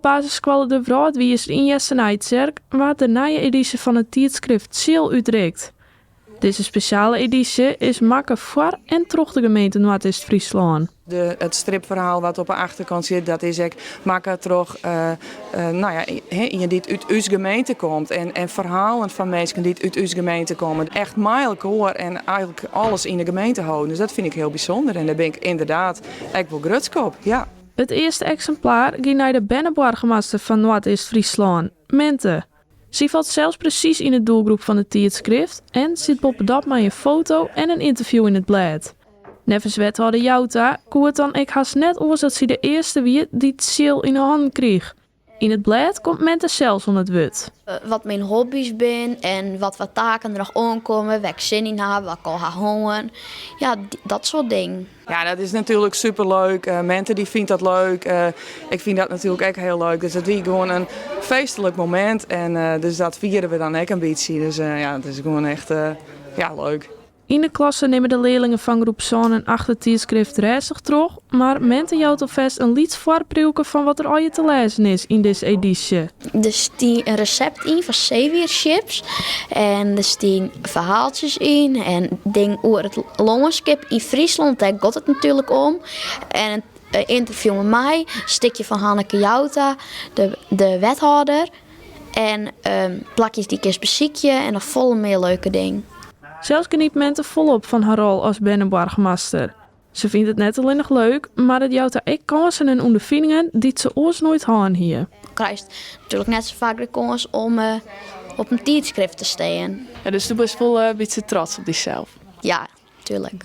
basisskoalle De Wrâldwizer yn Easternijtsjerk waard de nije edysje fan it tiidskrift Tsjil útrikt. Dizze spesjale edysje is makke foar en troch de gemeente Noardeast-Fryslân. It stripferhaal wat op 'e achterkant sit, dat is ek makke troch no ja, ien dy't út ús gemeente komt en ferhalen fan minsken dy't út ús gemeente komme. Echt mei elkoar en eigenlik alles yn de gemeente holden. Dus dat fyn ik hiel bysûnder en dêr bin ik ynderdaad ek wol grutsk op, ja. It earste eksimplaar gie nei de berneboargemaster fan Noardeast-Fryslân, Mente. Sy falt sels presys yn 'e doelgroep fan it tiidskrift en sit boppedat mei in foto en in ynterview yn it blêd. Neffens wethâlder Jouta koe it dan ek hast net oars dat sy de earste wie dy't Tsjil yn 'e hannen krige. Yn it blêd komt Mente sels oan it wurd. Wat myn hobby's bin en wat foar taken der noch oankomme, wêr't ik sin yn ha, wat ik al ha hân. Ja, dat soart dingen. Ja, dat is natuerlik superleuk. Mente dy fynt dat leuk. Ik fyn dat natuerlik ek hiel leuk. Dus it wie gewoan in feestlik momint en dus dat fiere we dan ek in bytsje. Dus ja, it is gewoan echt ja, leuk. Yn de klasse nimme de learlingen fan groep sân en acht it tiidskrift rêstich troch, mar Mente jout alfêst in lyts foarpriuwke fan wat der allegear te lêzen is yn dizze edysje. Der stie in resept yn fan seewiersjips en der stien ferhaaltsjes yn en dingen oer it lânskip yn Fryslân, dêr giet it natuerlik om. En in ynterview mei my, in stikje fan Hanneke Jouta, de wethâlder. En plakjes dy't kinst besykje en noch folle mear leuke dingen. Sels geniet Mente folop fan har rol as berneboargemaster. Se fynt it net allinnich leuk, mar it jout har ek kânsen en ûnderfiningen dy't se oars noait hân hie. Krijst natuerlik net sa faak de kâns om op in tiidskrift te stean. Ja, dus do bist wol in bytsje trots op dysels? Ja, tuerlik.